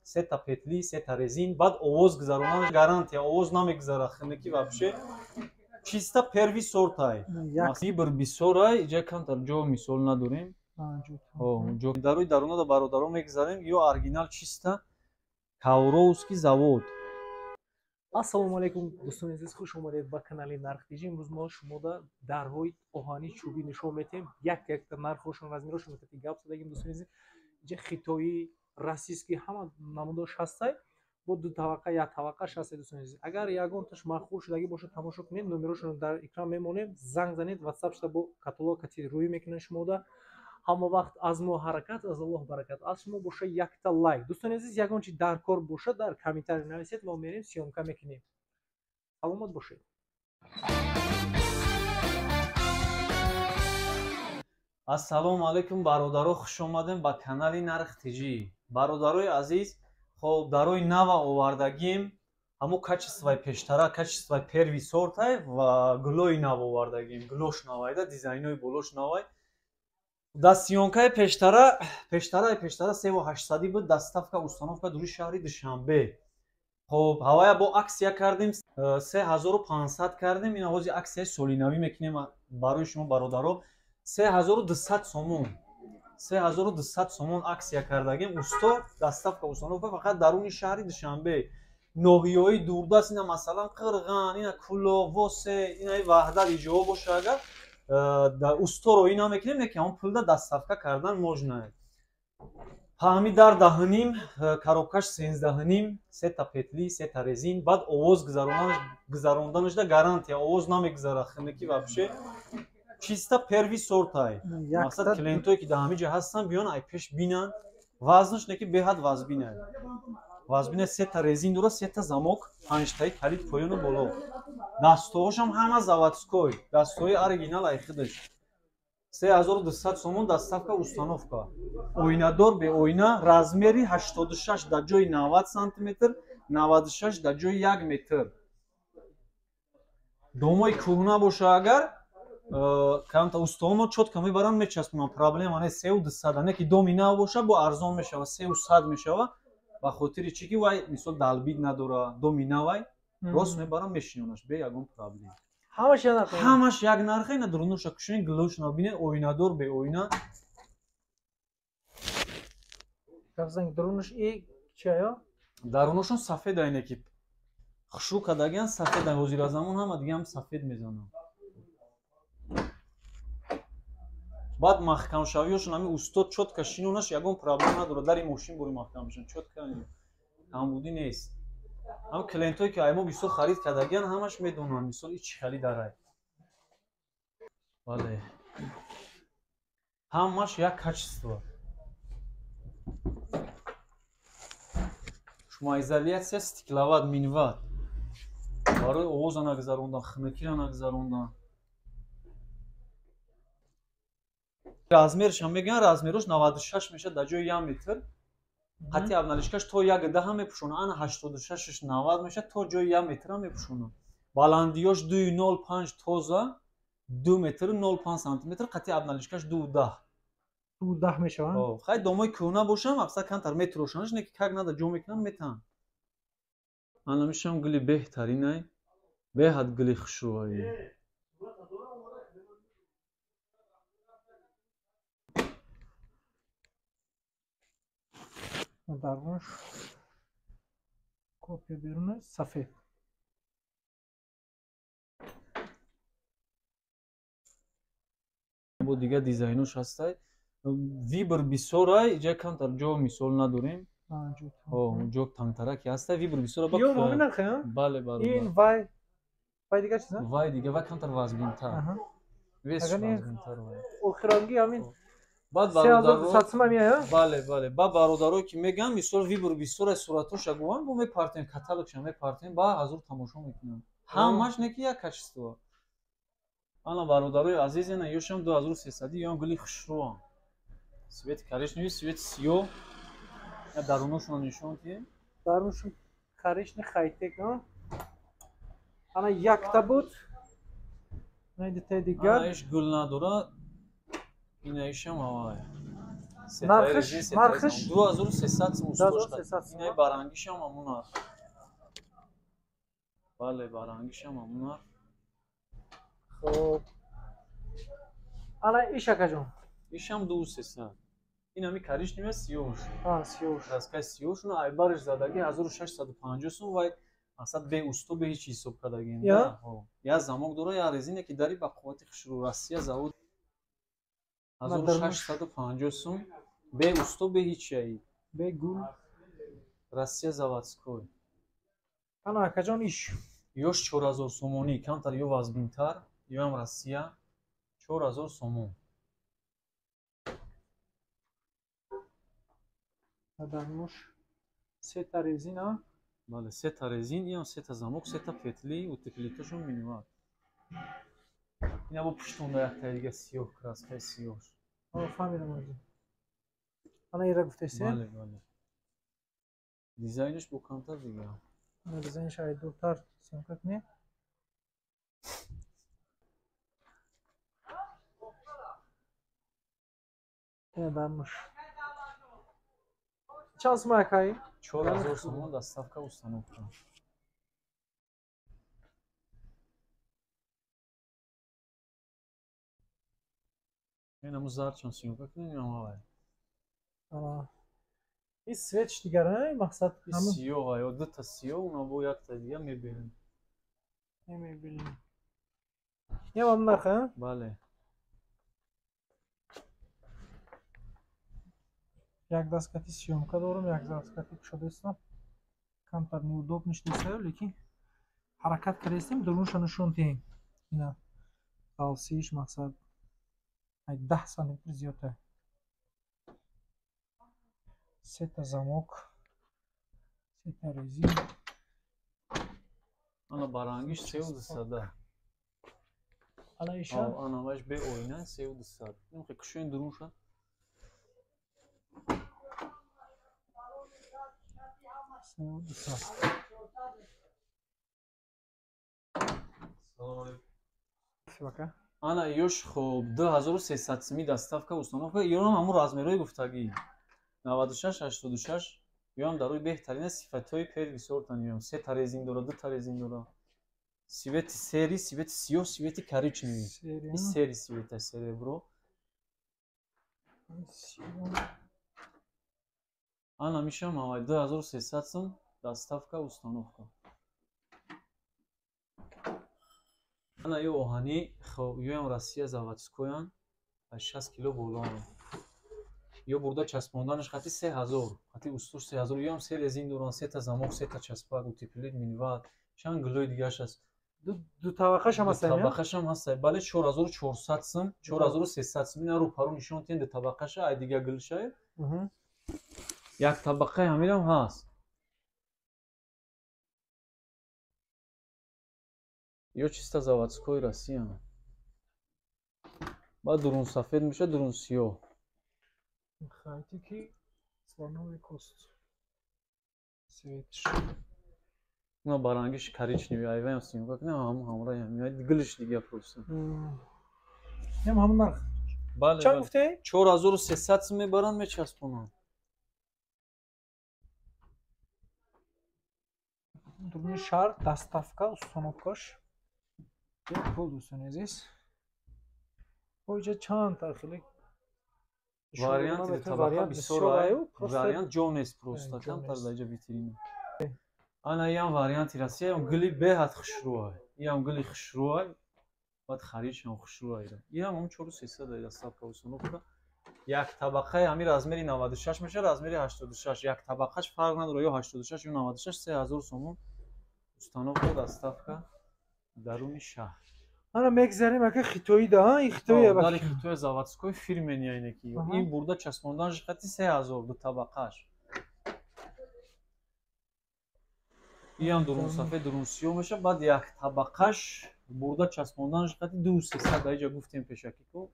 Сета петли, сета резин, баъд овоз гузаронан гарантия, овоз намегузара хиники вообще. Чисто первый сортай. Вибр бисёрай, иҷа камтар ҷо мисол надорем. Ҷо дарои дарунада бародаро мегузарем, ё оригинал чисто Ковровский завод. Ассалому алайкум, дӯстони азиз, хуш омадед ба канали Нарх Тиҷи. Имрӯз мо шумода дарҳои оҳанӣ чӯбӣ нишон метиҳем. Як якта нархҳошон, размерҳошон гап задагим, дӯстони азиз. Иҷа хитоӣ, российский ҳама намудош ҳастай. Бо ду табақа, як табақаш ҳастай, дӯстони азиз. Агар ягонташ маъқул шудагӣ бошад, тамошо кунед, номерошонро дар экран мемонем, занг занед, ватсап шуда бо каталог кати рӯй мекунед шумода. Ҳама вақт аз мо ҳаракат, аз Аллоҳ баракат. Аз шумо боша якта лайк. Дӯстони азиз, ягон чи дар кор боша, дар комментарий нависед, мо мерем съёмка мекунем. Саломат бошед. Ассалому алайкум, бародаро, хуш омадем ба канали Нарх Тиҷи. Бародарои азиз, хоб дарои нава овардагим, ҳамо качествои пештара, качествои первый сортай ва гулои нав овардагим. Гулош навайда, дизайнои болош навай. Дастсъёмкаи пештара, пештара 3800 буд, доставка, установка дури шаҳри Душанбе. Хоб, ҳавая бо аксия кардем, 3500 кардем. Ин ҳози аксияи солинавӣ мекунем барои шумо бародаро. 3200 сомон. 3200 сомон аксия кардагем. Усто, доставка, установка фақат даруни шаҳри Душанбе. Ноҳияҳои дурдаст, ина масалан Қирған, ина Кулоб, Восе, ина Ваҳдат иҷоҳо боша агар усторо ина мекунем, не ки ҳамон пулда доставка кардан можно. Ҳами дар даҳним, коробкаш сенздаҳним, сета петли, сета резин, баъд овоз гузаронданашда гарантия, овоз намегузара хиники вообще. Чисто первый сортай. Мақсад клиентое ки дар ҳамин ҷо ҳастанд, биён ай пеш бинанд. Вазнаш не ки беҳад вазбинай. Вазбина сета резин дора, сета замок, панҷтаи калид поёну боло. Дастҳоашам ҳама заводской, дастҳои оригинал ай худаш. 3200 сомон доставка, установка. Оинадор бе оина, размери 86 дар ҷои 90 сантиметр, 96 дар ҷои 1 метр. Домои кӯҳна боша агар, камта устоҳомо чётко мебаранд, мечаспонанд, проблема не. 3200, не ки доми нав боша, бо арзон мешава, 300 мешава. Ба хотири чӣ ки вай мисол далбид надора, доми навай, рост мебарам мешинонаш бе ягон проблем. Ҳамаш як нарх. Ҳамаш як нарх, ина дуруноша кушоен, гулошона бинед, оинадор бе оина. Гапзанг дурунаш и чия? Даруношон сафед айне ки хушрӯ кардагиан сафед, ҳозира замон ҳама дига ҳам сафед мезананд. Баъд маҳкамшавиёшон ҳами устод чётко шинонаш, ягон проблем надорад, дари мошин бори маҳкам мешаванд, чётко камбудӣ нест. Ҳам клиентое ки ай мо бисёр харид кардагиан, ҳамаш медонанд, мисол ич хали дарай. Бале. Ҳамаш як качество. Шумоизоляция стекловат, минват. Барои овоза нагузарондан, хунукиро нагузарондан. Размершам мегӯянд, размерош 96 мешавад дар ҷои 1 метр. Қатъи обналичкаш то 1,10 мепӯшонад, ана 86-ш 90 мешавад, то ҷои 1 метрам мепӯшонад. Баландиёш 2,05 тоза, 2 метр 05 сантиметр, қатъи обналичкаш 2,10. 2,10 мешавад? Хай домои кӯҳна бошам, аксар камтар метрошонаш, не ки как нада ҷо мекунанд, метаҳанд. Ана мешавам гули беҳтаринай, беҳад гули хушрӯай. Дарунаш копия беруна сафед. Бо дигар дизайнош ҳастай. Вибр бисёрай, иҷа камтар ҷо мисол надорем. Ҷо тангтараки ҳастай, вибр бисёра. Ё ҳамин нархе, а? Бале, бародар. Ин вай, вай дигар чиз, вай дигар, вай камтар вазбинтар. Вес вазбинтар вай. Охиранги ҳамин баъд бародаро бале, бале, баъд бародарое ки мегӯянд, мисол вибр бисёра суратоша гӯянд, бо мепартем, каталогша мепартем, ба ҳазур тамошо мекунанд. Ҳамаш не ки як качество. Ана бародарои азиз, ина ёшам 2300, ёам гули хушрӯам. Цвет коричневый, цвет сиёҳ. Я даруношонро нишон диҳем. Даруношон коричневый хайтек, ана якта буд. Ана дитаи дигар. Ана иш гул надора. Ина ишам ҳавай. Нархиш, нархиш 2300 сум устош. Инай барангишам ҳамун нарх. Бале, барангишам ҳамун нарх. Хоб. Ана иш, акаҷон? Ишам 2300. Ин ҳами коричневый сиёҳш. А, сиёҳш. Краскаи сиёҳш, ну айбариш задаги 1650 сум, вай асад бе усто, бе ҳеч ҳисоб кардагим. Я замок дора, я резина, ки дари ба қуввати хушрӯ, Россия завод, 1650 сум, бе усто, бе ҳичяи. Бе гул. Россия заводской. Ана, акаҷон, иш? Ёш 4000 сомонӣ, камтар ё вазбинтар, ёам Россия, 4000 сомон. Дармуш сета резина. Бале, сета резин, иам сета замок, сета петли, утеплитошон минимал. Ина бо пуштонда якта дига сиёҳ, краскаи сиёҳш. Фаҳмидам, ози. Ана ира гуфтеси? Бале, бале. Дизайнаш бо камтар дига. Ана дизайнаш ай дуртар съёмка кунем. Ина дармуш. Чанд сум, акай? 4000 сомон, доставка, установка. Ин ҳамун зарчон съёмка кунем, инам ҳавай. Ана. И цветш дигар, мақсад. Сиёҳ, ё дута сиёҳ, уна бо якта дига мебинем. Мебинем. Ям ҳам нарх, а? Бале. Як дасткати съёмка дорам, як дасткати кушодаистам. Камтар неудобно шудааст, лекин ҳаракат кардаистем, дурунша нишон диҳем. Ина ғалсиш, мақсад, 10 сантиметр зиёдта. Сета замок, сета резин. Ана барангиш 3200. Ана иша? Ана ваш бе оина 3200. Ин кушоин дурунша. 3200. Салом. Ана ёш, хоб, 2300 сими, доставка, установка. Ёрам ҳамун размерҳои гуфтагӣ. 96, 86, ёам дар рӯи беҳтарина сифатҳои первый сортан ёам. Сета резин дора, дута резин дора. Цвети серый, цвети сиёҳ, цвети коричневый. И серый цвета, серебро. Ана мишам ҳавай 2300 сум, доставка, установка. Ана ё оҳанӣ, хоб, ёам Россия заводскоян, аз 60 кило болоан. Ё бурда часпонданаш хати 3000, хати устош 3000, ёам се резин доран, сета замок, сета часпак, утеплит, миниват, чанд гулои дигааш аст. Ду табақашам ҳаст? Табақашам ҳаст. Бале, 4400 сум, 4300 сум. Ина рӯпару нишон тиҳем, ду табақаша, ай дига гулшае. Як табақаи ҳаминам ҳаст. Ё чисто заводской, Россия. Баъд дурун сафед меша, дурун сиёҳ. Хайти ки слоновый кость. Цветш. Уна барангиш коричневый, айваям съёмка кунем, ҳамун ҳамроҳи ҳамин гулиш дига просто. Ям ҳамун нарх. Бале. Чанд гуфтӣ? 4300 сум мебаранд, мечаспонанд. Дуруни шаҳр, доставка, установкаш пул, дӯстони азиз. Боиҷа чанд хеле варианти табақа бисёр, вариант ҷо нест, просто камтар дар ҷа витрина. Ана иам варианти Россия, иам гули беҳад хушрӯай, иам гули хушрӯай, баъд харидшам хушрӯай. Иам ҳам 4300 доставка, установка. Як табақаи ҳамин размери 96 мешавад, размери 86, як табақаш фарқ надорад, ё 86, ё 96, 3000 сомон, установка, доставка даруни шаҳр. Ана мегзарем, ака, хитоӣ да, ин хитоӣ. Дари хитои заводской фирмени айне ки ин бурда часпонданаш хати 3000, ду табақаш. Иам дурун сафед, дурун сиёҳ мешавад, баъд як табақаш бурда часпонданаш хати 2300, дар иҷа гуфтем пешакӣ ку.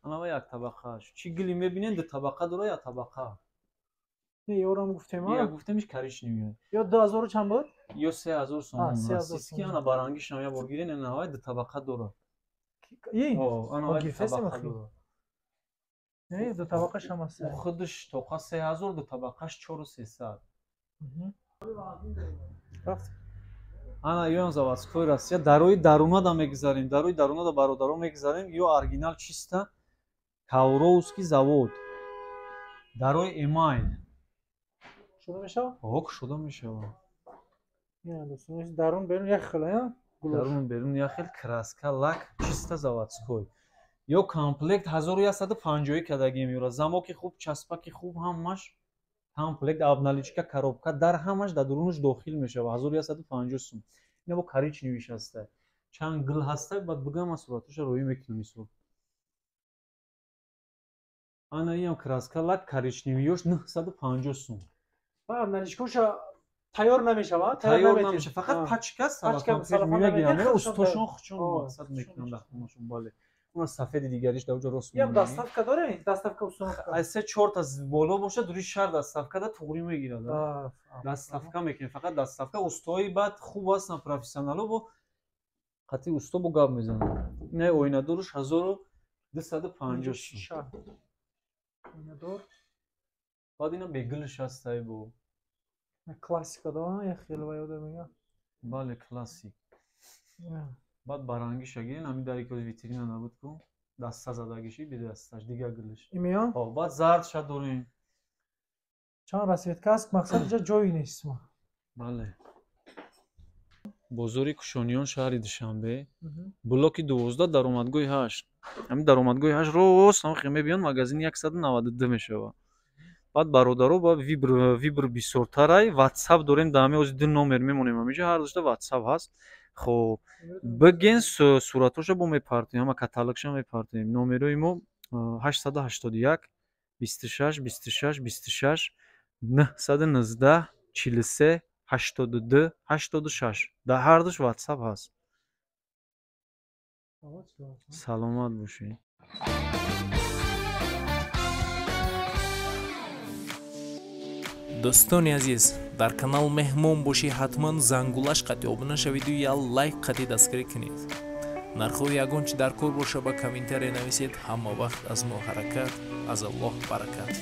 Анава як табақаш. Чӣ гили мебинед, ду табақа дора, як табақа. Не, ёрам гуфтем, а? Я гуфтемиш, коричневый. Ё 2000 чанд буд? Ё 3000 сомон. Российский, ана барангишам я бор гирен, ана ҳавай ду табақа дора. И? Ана ҳавай ду табақа дора. Не, ду табақаш ҳам аст. Худаш тоқа 3000, ду табақаш 4300. Рафт. Ана ёам заводской Россия. Дарои дарунада мегузарем, дарои дарунада бародаро мегузарем. Ё оригинал чиста Ковровский завод. Дарои эмайл. Шуда мешава? Ок, шуда мешава. Дарун берун як хел, я? Дарун берун як хел, краска, лак чиста заводской. Ё комплект 1150 кадагим юра. Замоки хуб, часпаки хуб, ҳамаш комплект, обналичка, коробка, дар ҳамаш дар дурунаш дохил мешава. 1150 сум. Ина бо коричневиш ҳаста. Чанд гул ҳаста, баъд бигам аз сураташа роӣ мекунам исо. Ана иам краска, лак, коричневиёш 950 сум. Ба обналичкаша тайёр намешава? Тайёр намешава. Фақат пачка салафан мегиранд. Устошон хучон мақсад мекунанд дар хонашон, бале. Уна сафеди дигариш дар уҷо рост. Ям доставка дорем? Доставка установка. Аз 3-4 та боло бошад, дури шаҳр доставка да туғри мегирад. Доставка мекунем, фақат доставка. Устои баъд хуб ҳастанд, профессионало бо қатъи усто бо гап мезананд. Ина оинадорш 1250 сум. Оинадор. Баъд ина бегилш ҳастай бо. Классика да, як хел ва ёда мега. Бале, классик. Баъд барангиша гирин, ҳамин дари ки витрина набуд ку, даста задагиши, бидасташ, дига гилиш. Имеё? Ҳо, баъд зардша дорем. Чанд расцветка аст, мақсад иҷа ҷой нест ма. Бале. Бозори Кушониён, шаҳри Душанбе, блоки 12, даромадгоҳи 8. Ҳамин даромадгоҳи 8 рост ҳам хел мебиён, магазини 192 мешава. Баъд бародаро ба вибр бисёртарай, WhatsApp дорем, дар ҳамин ҳозир ду номер мемонем ҳаминҷа, ҳар душта WhatsApp ҳаст. Хоб, бигин суратҳоша бо мепартем, ҳама каталогша мепартем. Номерои мо 881 26 26 26 919 43 82 86. Дар ҳар душ WhatsApp ҳаст. Саломат бошед. Дӯстони азиз, дар канал меҳмон бошӣ, ҳатман зангулаш қатъи обуна шавиду я лайк қатъи дастгирӣ кунед. Нархҳои ягон чи дар кор боша ба комментария нависед. Ҳама вақт аз мо ҳаракат, аз Аллоҳ баракат.